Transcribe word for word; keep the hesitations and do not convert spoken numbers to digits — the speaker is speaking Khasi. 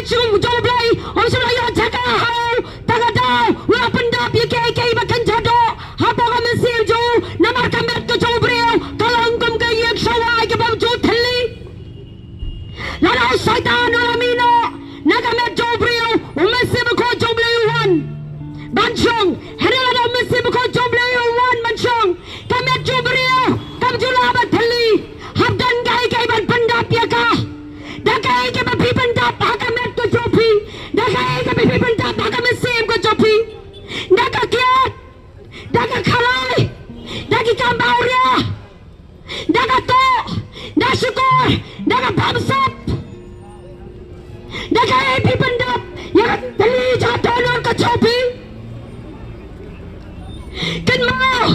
Jong u Blei, um shym la ïoh jaka ha u. Tang ka daw u la pyndap ïa kiei kiei ba kynja doh hapoh ka mynsiem jong u, namar ka met ka jong u briew ka long kum ka ïing shawai kaba ju thylli. Lada u Soitan u la mih noh na ka met jong u briew, u Mynsiem Bakhuid jong u Blei u wan ban shong. Hynrei lada u Mynsiem Bakhuid jong u Blei u wan ban shong, ka met jong u briew kam ju lah ban thylli. Hap don kaei kaei ban pyndap ïa ka. Da kaei kaba phi pyndap ha ka met ka jong phi? Da kaei kaba phi pyndap ha ka mynsiem ka jong phi? Da ka kiad, da ka khalai, da ki kam bawria, da ka toh, da shukor, da ka bamsap. Da kaei phi pyndap ïa ka thylli jong ka dohnud ka jong phi? Kynmaw,